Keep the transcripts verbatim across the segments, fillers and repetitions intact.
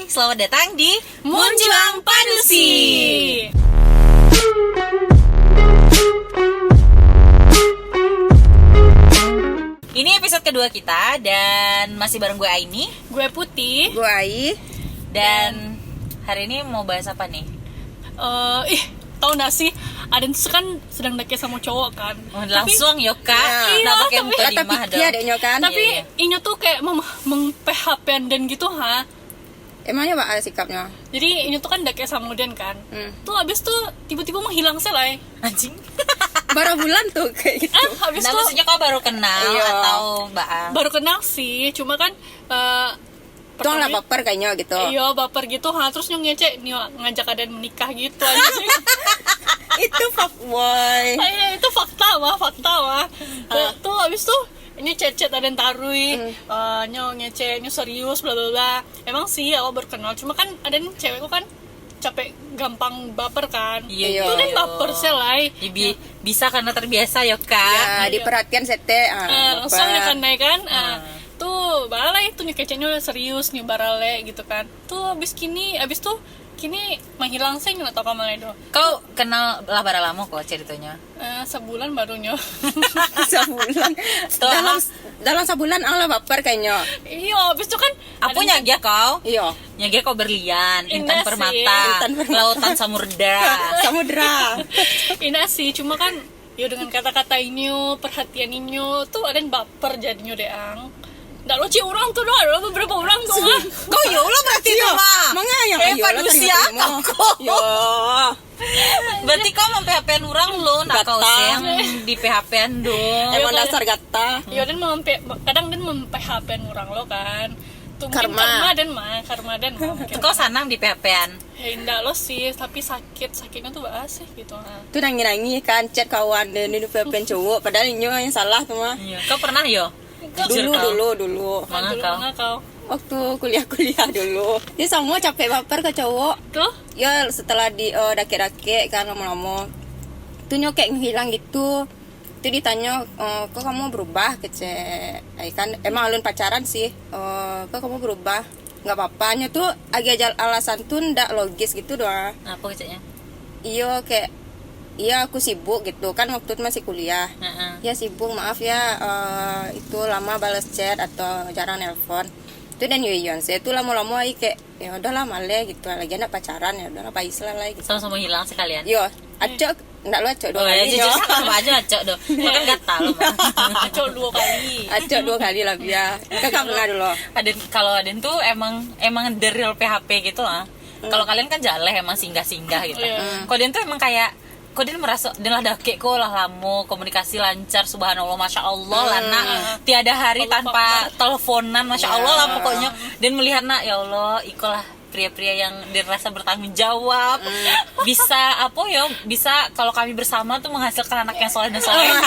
Selamat datang di Munjuang Padusi. Ini episode kedua kita dan masih bareng gue Aini. Gue Putih. Gue Ai. Dan hari ini mau bahas apa nih? Eh, ih, tahu nggak sih? Aden tuh kan sedang deket sama cowok kan. Oh, tapi langsung yo, Kak. Iya. Nggak pakai tapi mukadimah tapi dong. Iya, adeknya kan. Tapi iya, iya, inyo tuh kayak mem-, meng-P H P-an den gitu, ha. Emangnya apa sikapnya? Jadi, inyo tuh kan deket sama den kan. Hmm. Tuh habis tuh tiba-tiba menghilang se lai. Anjing. Berapa bulan tuh kayak gitu? Ah, habis nah, tuh maksudnya kau baru kenal iya, atau baa? Baru kenal sih, cuma kan eh, tuang lah pertama baper kayaknya gitu. Iya, baper gitu ha, terus nyo ngecek nyo ngajak aden menikah gitu anjing. Itu fuckboy. Iya, itu fakta mah, fakta mah. Ah. Tuh, tuh habis tuh nyo chat-chat aden taruih, hmm, eh, nyo ngecek nyo serius bla bla bla. Emang sih awak baru kenal, cuma kan aden cewek ku kan capek gampang baper kan. Iya, iya, tuh kan iya, baper se lai. Ibi-, ya, bisa karena terbiasa yo, Kak. Ya, iya, diperhatian sete, ah, eh, langsung baper. Nyo kanai kan. Ah. Ah. Tuh, baa lai tuh nyo keceknyo serius, nyo baralek gitu kan. Tuh habis kini, habis tuh kini menghilang se nyo nggak tahu ka ma lai doh. Kau kenal lah bara lamo ko ceritonyo? Eh, sebulan barunyo. Sebulan. Tuh, dalam, ah, dalam sebulan ang lah baper kayaknya. Iyo, habis tu kan apo aden nyagiah kau? Iyo. Nyagiah kau berlian, indah intan sih, permata, intan permata, lautan samudra. Samudra. Indah sih, cuma kan yo dengan kata-kata inyo, perhatian inyo, tuh aden baper jadinyo dek ang. Ndak lo cek urang tu doh, ado beberapa urang tu mah. Kau yo lah berarti tu mah. Mangga yang eh, ayo lah padusi terima-terima. Yo. Berarti kau mem-P H P-an urang lo, nak kau gata. Yang di-P H P-an dong. Emang dasar gata. Yo, den mem-, kadang den mem-P H P-an urang lo kan. Tu mungkin karma. Karma den mah, karma den mah mungkin. Kau sanang di-P H P-an? Eh, indak lo sih, tapi sakit, sakitnya tuh baa sih gitu ha. Tu nangih-nangih kan, chat kawan den, di-P H P-an cowok, padahal inyo yang salah tu mah. Iya. Kau pernah yo? Dulu, dulu, dulu. Manga kau? Waktu kuliah-kuliah dulu. Dia samo capek baper ka cowok. Tuh? Ya, setelah di, eh, dakek-dakek kan lamo-lamo. Tu nyo kayak ngilang gitu. Tu ditanyo, eh, "Kok kamu berubah?" kecek. Ai kan, emang alun pacaran sih. Eh, "Kok kamu berubah?" Nggak apa-apa. Nyo tu agiah jal-, alasan tu ndak logis gitu doh. Apo keceknyo? Iyo, kayak, "Iya, aku sibuk," gitu. Kan waktu itu masih kuliah. Heeh. "Ya, sibuk, maaf ya, eh, itu lama balas chat atau jarang nelpon." Itu dan yo iyoan se tu lamo-lamo ai kayak, "Ya udahlah, maleh," gitu. Lagi anak pacaran, ya udahlah, pailah lai gitu. Sama-sama hilang sekalian. Yo, acok, ndak lo acok dua kali. Oh, ya, jujur, sama aja acok doh. Kan gatal, Bang. Acok dua kali. Acok dua kali lah, biar. Kakak pernah dulu. Aden, kalau aden tu emang, emang the real P H P gitu lah. Hmm. Kalau kalian kan jaleh emang singgah-singgah gitu. Iya. Hmm. Kalau aden tu emang kayak, kok den meraso, den lah dakek ko lah lamo, komunikasi lancar, subhanallah, masya Allah lah, hmm, nak. Tiada hari Allah tanpa Akbar. Teleponan, masya Allah lah pokoknya. Den melihat nak, ya Allah, iko lah pria-pria yang den rasa bertanggung jawab. Hmm. Bisa, apo yo, bisa kalau kami bersama tuh menghasilkan anak yang soleh dan soleha.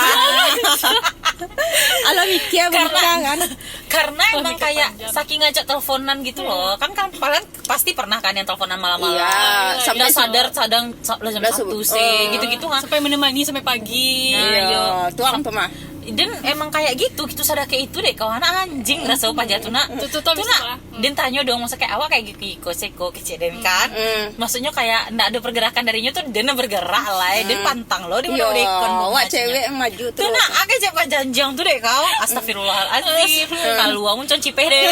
Alah, mikir karena, bener kan? Karena emang kayak saking ngajak teleponan gitu loh. Kan, kan kalian pasti pernah kan yang teleponan malam-malam. Iya, sampai sadar, sadar, sa-, lah jam satu sih, gitu-gitu ha. Sampai menemani sampai pagi. Nah, iya, yo. Tuang tu mah. Dan emang kayak gitu, gitu sadar kayak itu deh, kawan, anjing rasa upah jatuh nak. Tu, tu, tu, tu nak. Den tanyo dong, maksud kayak, "Awak kayak gitu iko seko kecek den kan?" Mm. Maksudnya kayak ndak ada pergerakan dari nyo tuh, den bergerak lah, eh. Den pantang lo, den udah ikon. Awak cewek yang maju tu. Tu nak, agak cek pajanjang tu deh kau. Astagfirullahaladzim. Kalau awak muncul cipeh deh.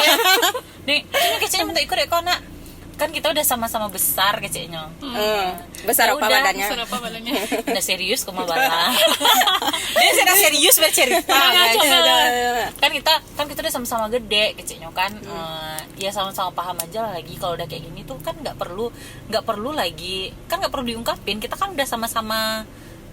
Dek, ini keceknya bentuk iko dek kau nak. Kan kita udah sama-sama besar keceknya. Hmm. Besar apa badannya? Besar apa badannya? Udah serius kok mah bala. Dia sudah serius bercerita, guys. Kan kita, kan kita udah sama-sama gede keceknya kan. Eh, ya sama-sama paham aja lah lagi kalau udah kayak gini tuh kan nggak perlu, nggak perlu lagi, kan nggak perlu diungkapin. Kita kan udah sama-sama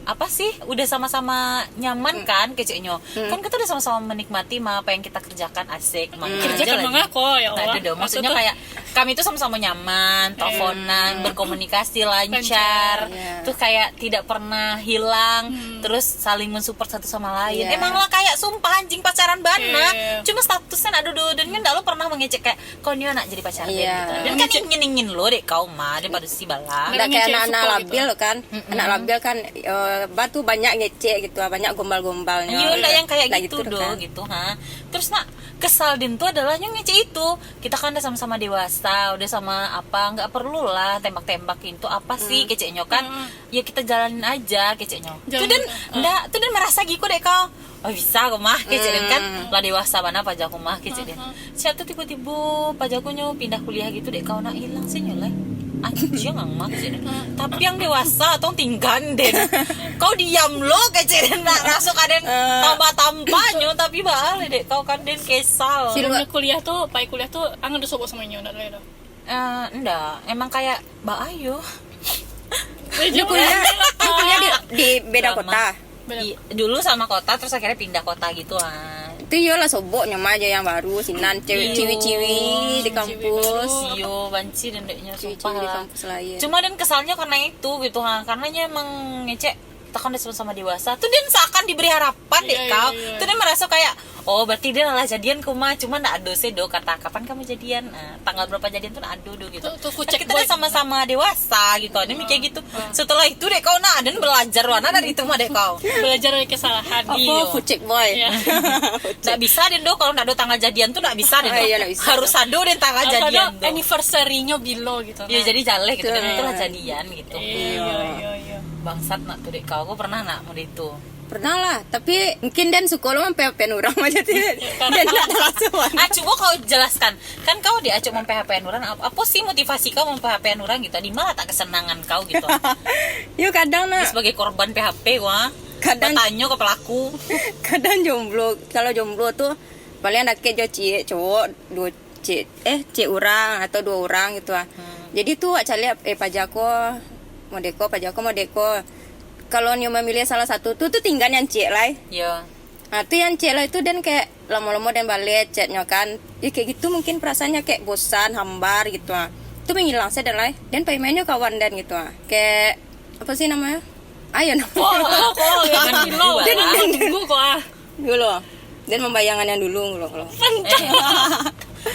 apa sih, udah sama-sama nyaman kan keceknya. Kan kita udah sama-sama menikmati mah apa yang kita kerjakan, asik mah. Kerjakan mah ngako, ya Allah. Tak ada dong. Maksudnya kayak kami tuh sama-sama nyaman, teleponan, berkomunikasi lancar, terus kayak tidak pernah hilang, terus saling mensupport satu sama lain. Emang lah kayak sumpah anjing pacaran bana. Cuma statusnya nak duduk dan kan lo pernah mengecek kayak, "Kau ni nak jadi pacar?" Gitu. Dan kan ingin-ingin lo dek kau mah, daripada si bala. Nggak kayak anak-anak labil kan. Anak labil kan, eh, batu banyak ngecek gitu, banyak gombal-gombalnya. Iyo lah yang kayak gitu doh, gitu ha. Terus nak, Kesal den tu adalah nyo ngecek itu. Kita kan udah sama-sama dewasa, udah sama apa, nggak perlu lah tembak-tembak itu apa sih, keceknyo kan. Ya kita jalanin aja, keceknyo. Tu den ndak, tu den merasa giko dek kau. Oh, bisa ko mah, kecek den kan. Lah dewasa bana paja ko mah, kecek den. Siap tu tibo-tibo paja ko nyo pindah kuliah gitu dek kau, nak hilang sih nyo lai. Anjiang ang mah, kecek den. Tapi yang dewasa tong tinggan den. Kau diam lo, kecek den, nak raso ka den tambah-tambah nyo, tapi baa lai dek kau kan den kesal. Sebelum kuliah tu, pai kuliah tu, ang ado sobok samo inyo, ndak ado lai doh? Eh, ndak, emang kayak baa yo. Dia kuliah, dia kuliah di, di beda kota. I, dulu sama kota, terus akhirnya pindah kota gitu ah. Itu iyolah soboknyo mah aja yang baru, sinan cewek ciwi-ciwi di kampus. Iyo, banci den deknyo, sumpah lah. Cuma den kesalnya karena itu gitu ha, karena nyo emang ngecek kita kan udah sama-sama dewasa. Tu den seakan diberi harapan dek kau. Tu den merasa kayak, oh, berarti den lah jadian ko mah, cuma ndak ado se do kata kapan kamu jadian. Nah, tanggal berapa jadian tu ndak ado do gitu. Kan kita udah sama-sama dewasa gitu. Dia mikir gitu. Setelah itu dek kau nah, den belajar wah nah dari itu mah dek kau. Belajar dari kesalahan. Apa fucek boy? Ndak bisa den do kalau ndak ado tanggal jadian tu ndak bisa den do. Harus ado den tanggal jadian tu. Anniversary-nyo bilo gitu. Yo jadi jaleh gitu kan, itulah jadian gitu. Iyo, iyo, iyo. Bangsat nak tu dek kau. Kau pernah nak model itu? Pernah lah, tapi mungkin den suko lo mampehapean urang macam tu. Den ndak langsung. Ah, cubo kau jelaskan. Kan kau diacok mampehapean urang, ap-, apo sih motivasi kau mampehapean urang gitu? Di mana tak kesenangan kau gitu? Yo kadang nak. Sebagai korban P H P wah. Kadang. Batanyo ke pelaku. Kadang jomblo. Kalau jomblo tu paling dakek jo ciek cowok, duo ciek, eh, ciek urang atau duo urang gitu ah. Jadi tu wak caliak, eh, paja ko modeko, paja ko modeko. Kalau nyo mamiliah salah satu tu, tu tingga nan ciek lai. Yo. Ha, tu yang ciek lai tu den kayak lamo-lamo den baleh chatnyo kan. Ya kayak gitu mungkin perasaannya kayak bosan, hambar gitu ah. Tu mangilang sajo den lai. Den pai mainnyo kawan den gitu ah. Kayak apa sih namanya? Ayo nama. Kok, kok, kok, ya kan gilo. Den, den, den. Tunggu kok ah. Dulu. Den membayangkan yang dulu lo.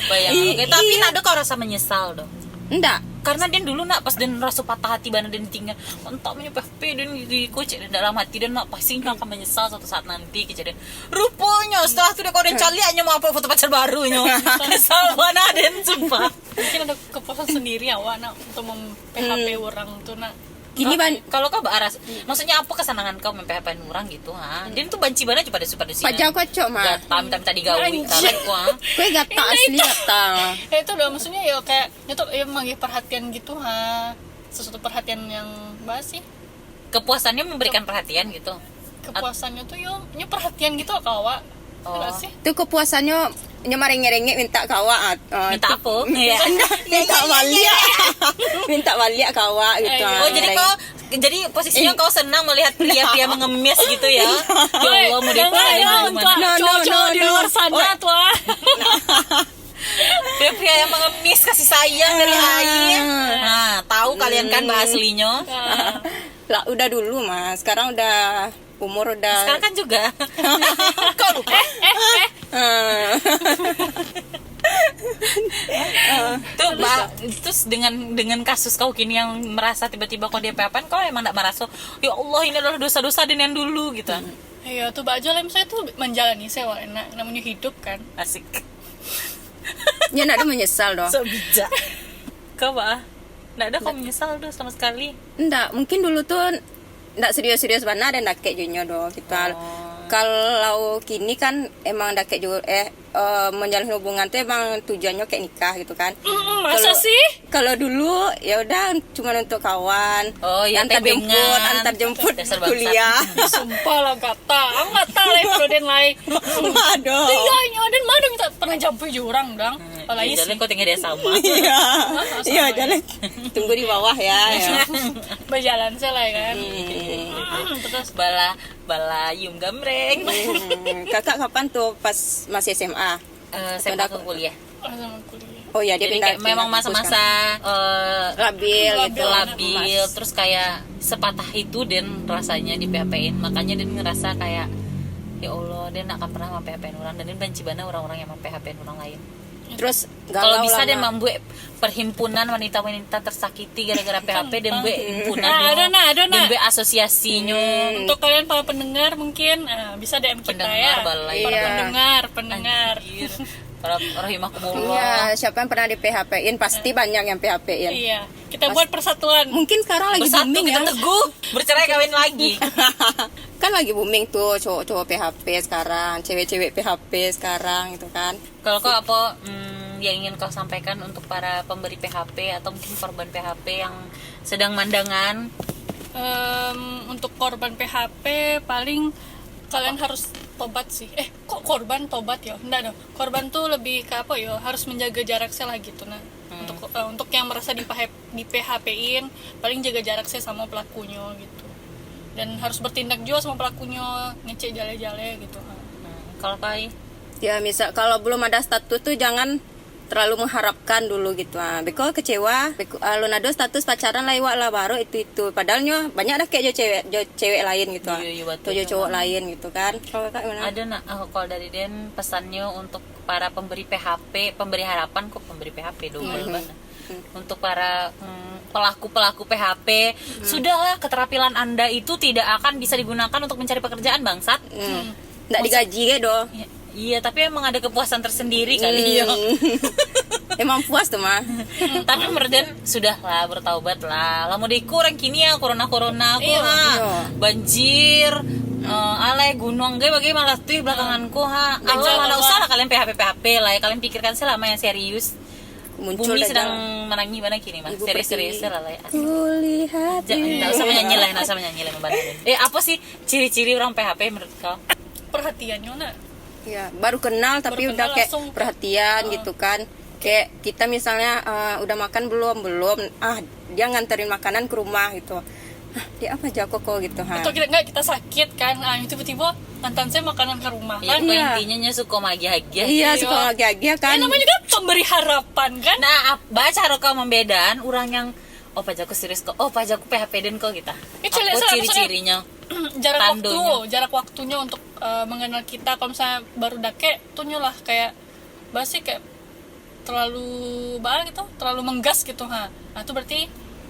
Bayangan. Tapi nak ado kau rasa menyesal doh? Ndak. Karena den dulu nak pas den raso patah hati bana den tinggal. Entah menyo P H P den di kocek den dalam hati den nak pasti nyo akan menyesal suatu saat nanti kecek den. Ruponyo setelah tu dek kau den caliak nyo mau apa foto pacar baru nyo. Kesal bana den sumpah. Mungkin ada kepuasan sendiri awak nak untuk mem-P H P orang tu nak. Kini ban- Kalau kau baaras, maksudnya apa kesenangan kau mampehapean urang gitu ha? Den tu banci bana jo pado su pado su. Paja ko acok mah. Gata minta-minta digawi. Anjir. Tarik ko ha. Kue gata asli gata. Ya itu doh maksudnya yo kayak nyo tu yo manggih perhatian gitu ha. Sesuatu perhatian yang baa sih? Kepuasannya memberikan perhatian gitu. Kepuasannya tu yo nyo perhatian gitu ka awak. Oh. Enggak sih? Tu kepuasannyo nyo marengek-rengek minta ka awak ah, ah, minta tu, apa? Minta baliak. Minta baliak ka awak gitu. Oh, jadi kau, jadi posisinya kau senang melihat pria-pria mengemis gitu ya? Ya Allah, mau ditarik dari mana? Cowok-cowok di luar sana tu ah. Pria-pria yang mengemis kasih sayang dari air. Nah, tahu kalian kan bahas aslinya? Lah, udah dulu mah. Sekarang udah Umur udah. Sekarang kan juga. Kau lupa. Tuh, ba, terus dengan dengan kasus kau kini yang merasa tiba-tiba kau diapa-apain, kau emang ndak meraso, ya Allah, ini adalah dosa-dosa dan yang dulu gitu. Iya, tuh bak aja lah, misalnya tuh menjalani sewa enak, namanya hidup kan. Asik. Ya ndak ada menyesal doh. Sok bijak. Kau apa? Ndak ada kau menyesal doh sama sekali. Ndak, mungkin dulu tuh ndak serius-serius bana dan dakek jo inyo doh, gitu. Kalau kini kan emang dakek jo, eh, eh, menjalin hubungan tuh emang tujuannyo kayak nikah gitu kan. Mm-mm, masa sih? Kalau dulu ya udah cuma untuk kawan. Oh, ya, antar jemput, antar jemput kuliah. Sumpah lah, gata. Ang gata lah, kalau den lai. Aduh. Tinggal inyo, den mah den tak pernah jampai jo urang, dang. Apalagi sih. Kau tinggal di asrama. Iya. Iya, jalan. Tunggu di bawah ya. Berjalan saja lah kan. Terus bala, bala Yum Gamreng. Kakak kapan tuh pas masih S M A? Eh, S M A ke kuliah. Oh, sama kuliah. Oh ya, dia pindah kayak memang masa-masa, eh, labil gitu. Labil, terus kayak sepatah itu dan rasanya di P H P-in. Makanya dia ngerasa kayak, "Ya Allah, dia ndak akan pernah mem-P H P-in orang, dan dia benci banget orang-orang yang mem-P H P-in orang lain." Terus kalau galau bisa lah, dia Mak. Membuat perhimpunan wanita-wanita tersakiti gara-gara P H P, dia buat himpunan. Nah, ada nah, ada nah. Dia buat asosiasinyo. Hmm. Untuk kalian para pendengar, mungkin, ah, bisa D M kita. Pendengar, ya. Balai. Para pendengar, pendengar. Anjir. Para rahimakumullah. Iya, siapa yang pernah di-P H P-in, pasti banyak yang P H P-in. Iya. Kita buat persatuan. Mungkin sekarang lagi booming, ya. Bersatu kita teguh, bercerai kawin lagi. Kan lagi booming tuh cowok-cowok P H P sekarang, cewek-cewek P H P sekarang gitu kan. Kalau kau apa, mm, yang ingin kau sampaikan untuk para pemberi P H P atau mungkin korban P H P yang sedang mandangan? Em, untuk korban P H P, paling kalian harus tobat sih. Eh, kok korban tobat ya? Ndak dong. Korban tuh lebih ke apa ya? Harus menjaga jarak sih lah gitu nah. Hmm. Untuk, eh, untuk yang merasa di P H P-in, paling jaga jarak sih sama pelakunyo gitu. Dan harus bertindak juga sama pelakunyo, ngecek jale-jale gitu. Hmm. Kalau kau, Ai? Ya, misal kalau belum ada status tuh jangan terlalu mengharapkan dulu gitu. Ah, beko kecewa, beko, alun ado status pacaran lah iwak lah, baru itu-itu. Padahal nyo banyak dakek jo cewek, jo cewek lain gitu. Iya, ah. Iya, betul, jo cowok lain gitu kan. Kalau Kakak gimana? Ada nak, ah, kalau dari den, pesannyo untuk para pemberi P H P, pemberi harapan kok pemberi P H P, double banget. Hmm. Untuk para, mm, pelaku-pelaku P H P, sudahlah, keterampilan Anda itu tidak akan bisa digunakan untuk mencari pekerjaan, bangsat. Hmm. Ndak digaji ge doh. Iya, iya, tapi emang ada kepuasan tersendiri kali, yo. Hmm. Emang puas tuh, mah. Tapi menurut den, sudahlah, bertaubatlah. Lah, mau dikurang kini ya, corona-corona, aku, iya, ha. Iya. Banjir, eh, alai gunung, ge, bagaimana tuh belakanganku, ha. Alah, ndak usah lah kalian P H P-P H P lah, ya. Kalian pikirkan selama yang serius. Muncul. Bumi sedang menangis bana kini, mah. Serius-serius lah, lah, ya. Kulihat. Ndak usah menyanyi lah, ndak usah menyanyi lah, membantu. Eh, apa sih ciri-ciri orang P H P menurut kau? Perhatiannyo, nak. Ya, baru kenal tapi udah kayak perhatian gitu kan. Kayak kita misalnya, eh, udah makan belum? Belum. Ah, dia nganterin makanan ke rumah gitu. "Hah, dia apa aja kok, kok?" gitu, ha. Atau kita, enggak, kita sakit kan, ah, tiba-tiba ngantan saya makanan ke rumah, kan? Iya, intinya nyo suka magiah-agiah. Iya, suka magiah-agiah, kan? Eh, namanya juga pemberi harapan, kan? Nah, ap-, baa caro kau membedaan orang yang, "Oh, pajaku serius kok, oh, pajaku P H P den kok," gitu? Apa ciri-cirinyo? Jarak waktu, jarak waktunyo untuk, eh, mengenal kita. Kalau misalnya baru dakek, tuh nyo lah kayak, basi kayak terlalu, baa gitu, terlalu menggas gitu, ha. Nah, itu berarti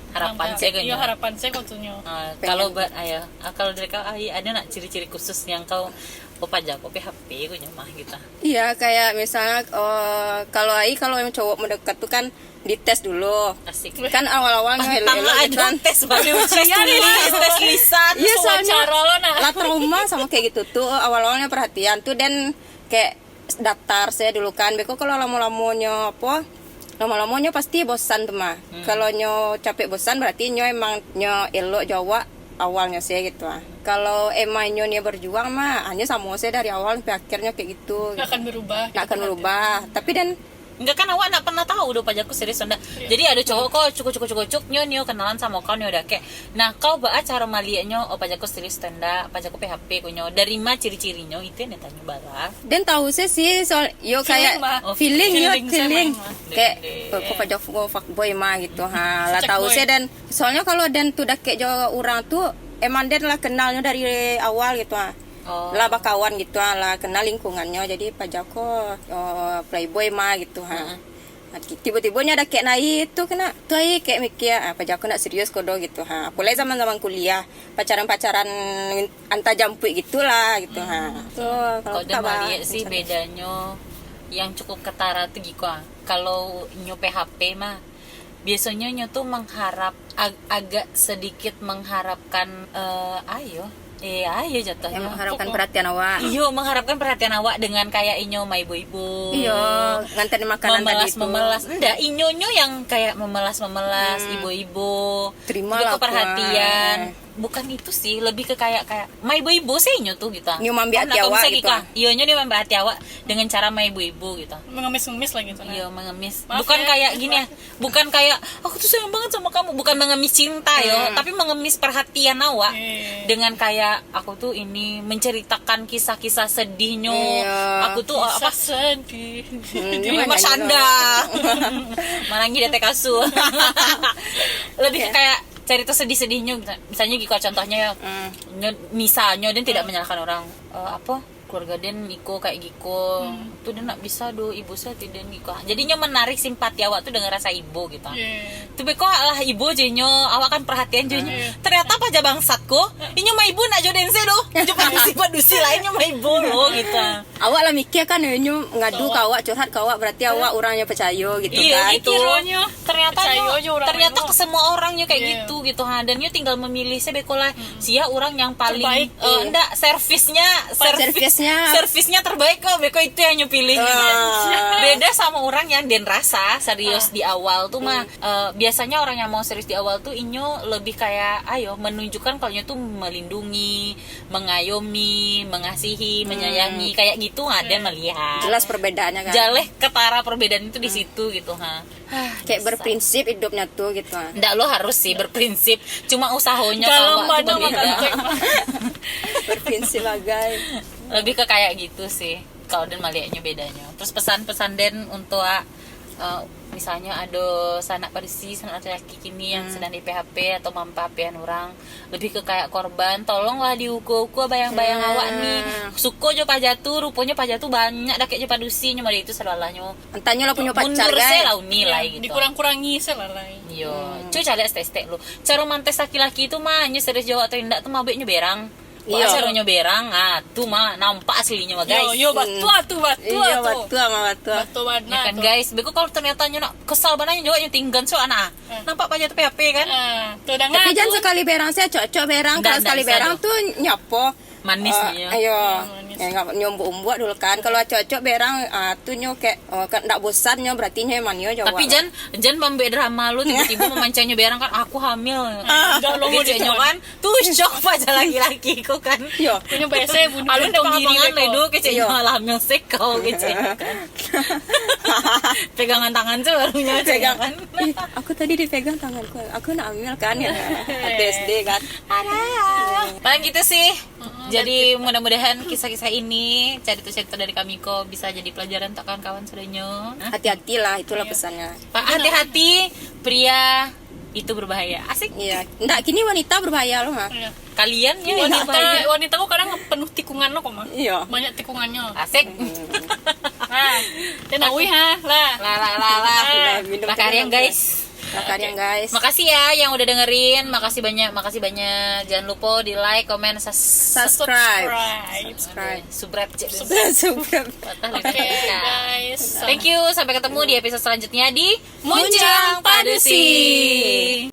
harapan saya, iyo, harapan saya kok tuh nyo. Ah, kalau ba-, ayo, ah, kalau dari kau, Ai, ada nak ciri-ciri khusus yang kau, "Oh, pajaku P H P kok nyo mah," gitu? Iya, kayak misalnya, eh, kalau Ai, kalau yang cowok mau dekat tuh kan dites dulu. Asik. Kan awal-awalnya elok-elok gitu kan. Tes baru. Tes tulis, tes lisan. Iya, soalnya lah trauma sama kayak gitu tuh, awal-awalnya perhatian tuh, dan kayak datar saya dulu kan. Beko kalau lamo-lamonyo apa, lamo-lamonyo pasti bosan tuh mah. Hmm. Kalau nyo capek bosan, berarti nyo emang nyo elok jo awak awalnyo sih gitu ah. Kalau emang nyo ni berjuang mah, hanya samo saya dari awal sampai akhirnya kayak gitu. Nggak akan berubah. Nggak akan berubah. Tapi dan enggak kan, awak ndak pernah tahu doh pajaku serius ndak. Iya. Jadi ada cowok kok cukup cukup cukup cuk nyo nio kenalan sama kau nio udah kayak. Nah, kau baa caro malieknyo, oh, pajaku serius atau ndak, pajaku P H P kunyo. Dari ma ciri-cirinyo, itu yang ditanyo bala. Den tahu sih, sih, soal, yo, kayak feeling, yo, feeling. Kayak, "Oh, kok pajaku fuckboy mah," gitu, ha. Lah tahu sih, dan soalnya kalau den tu dakek jo urang tu, emang den lah kenalnyo dari awal gitu, ha. Oh. Lah bakawan gitu, ha, lah kenal lingkungannyo, jadi pajaku, oh, playboy mah gitu, ha. Nah, ti-, tibo-tibo nyo dakek nai tu kena, tu ai kayak mikir, "Ah, pajaku ndak serius ko doh," gitu, ha. Apolai zaman-zaman kuliah, pacaran-pacaran antar jampuik gitulah, gitu, ha. Tu, kalau kok den maliek sih, bedanyo yang cukup ketara tu giko, ah. Kalau nyo P H P mah, biasonyo nyo tu mengharap, ag-, agak sedikit mengharapkan, eh, ayo, eh, ayo jatuhnyo. Yang mengharapkan perhatian awak. Iyo, mengharapkan perhatian awak dengan kayak inyo maibo-ibo. Iyo, nganterin makanan tadi tu. Memelas-memelas. Ndak, inyonyo yang kayak memelas-memelas, ibo-ibo. Terimalah perhatian. Bukan itu sih, lebih ke kayak, kayak maibo-ibo sih inyo tu gitu. Nyo maambiak hati awak gitu. Iyo, nyo ni maambiak hati awak dengan cara maibo-ibo gitu. Mengemis-ngemis lah gitu, nah. Iyo, mengemis. Bukan kayak gini ya. Bukan kayak, "Aku tuh sayang banget sama kamu." Bukan mengemis cinta, yo, tapi mengemis perhatian awak. Dengan kayak, "Aku tuh ini menceritakan kisah-kisah sedihnyo. Aku tuh, apa?" Kisah sedih. Di rumah Sanda. Marangi di atas kasur. Lebih ke kayak cerita sedih-sedihnyo. Misalnya gitu, contohnya, yo. Nyo, misalnya, dia tidak menyalahkan orang. Eh, apa? Keluarga den iko kayak giko. Hmm. Tu den ndak bisa do, ibo sajo den iko. Jadi nyo menarik simpati awak tu dengan rasa ibo gitu. Yeah. Tu beko lah ibo je nyo, awak kan perhatian je nyo. Yeah. Ternyata paja bangsat ko, inyo mah ibo nak jo den se do. Inyo padusi-padusi lah, inyo mah ibo lo gitu. Awak lah mikir kan, inyo ngadu ka awak, curhat ka awak, berarti awak urang yang percaya gitu. Iya, kan. Gitu. Ternyata nyo, ternyata ke semua orang nyo kayak gitu gitu ha. Dan nyo tinggal memilih se beko lah, sia urang yang paling terbaik, eh, ndak, servisnya, servisnya terbaik kok, beko itu yang nyo pilih gitu. Beda sama orang yang den rasa serius di awal tu mah. Eh, biasanya orang yang mau serius di awal tu inyo lebih kayak, ayo, menunjukkan kalau nyo tu melindungi, mengayomi, mengasihi, menyayangi, kayak gitu ha, den melihat. Jelas perbedaannya kan. Jaleh ketara perbedaan itu di situ gitu ha. Kayak berprinsip hidupnya tu gitu ha. Ndak lo harus sih berprinsip, cuma usahonyo kalau awak tu berbeda. Berprinsip bagai. Lebih ke kayak gitu sih kalau den malihatnyo bedanyo. Terus pesan-pesan den untuk, eh, misalnya ado sanak padusi, sanak laki-laki kini yang sedang di P H P atau mampa-P-an urang, lebih ke kayak korban, tolonglah diukua-ukua bayang-bayang awak ni. Suko jo paja tu, ruponyo paja tu banyak dakek jo padusi nyo, mode itu salalahnyo. Antanyo lah punyo pacar mundur se lah uni lai gitu. Dikurang-kurangi se lah lai. Iyo, cu caliak stek-stek lu. Caro mantes laki-laki tu mah, nyo serius jo awak atau indak tu mah buek nyo berang. Iyo. Wah, caronyo berang, ah, tu mah nampak aslinyo mah, guys. Yo, yo, batua tu, batua tu. Iyo, batua mah, batua. Batua bana tu. Ya kan, guys? Beko kalau ternyata nyo nak kesal bana nyo jawab nyo tinggan so anak. Nampak paja tu P H P kan? Ah, tu dah. Tapi jan sekali berang se, acok-acok berang. Kalau sekali berang tu nyapo. Manis nyo. Ayo. Nyo umbuak-umbuak dulu kan. Kalau acok-acok berang, ah, tu nyo kayak, oh, kan ndak bosan nyo, berarti nyo emang nyo jawab. Tapi jan, jan mambuek drama lu, tibo-tibo mamancang nyo berang kan, "Aku hamil." Keceknyo kan, tu syok paja laki-laki ko kan. Yo. Alun dapek pangan lai do, keceknyo alah hamil se kau, keceknyo kan. Pegangan tangan tu baru nyo, keceknyo kan. Ih, aku tadi dipegang tanganku. Aku nak hamil kan ya. Waktu S D kan. Ada. Paling gitu sih. Jadi, mudah-mudahan kisah-kisah ini, cerita-cerita dari kami ko bisa jadi pelajaran untuk kawan-kawan sadonyo. Hati-hatilah, itulah pesannya. Pak, hati-hati, pria itu berbahaya. Asik. Iya. Ndak, kini wanita berbahaya loh, ha. Iya. Kalian ya wanita, wanita ko kadang penuh tikungan lo kok, mah. Iya. Banyak tikungannyo. Asik. Nah, tenang wih ha, lah. Lah, lah, lah, lah. Lah, minum dulu, guys. Makasih ya yang udah dengerin. Makasih banyak, makasih banyak. Jangan lupa di like, comment, subscribe. Subscribe. Subscribe. Oke, guys. Thank you. Sampai ketemu di episode selanjutnya di Muncuang Padusi.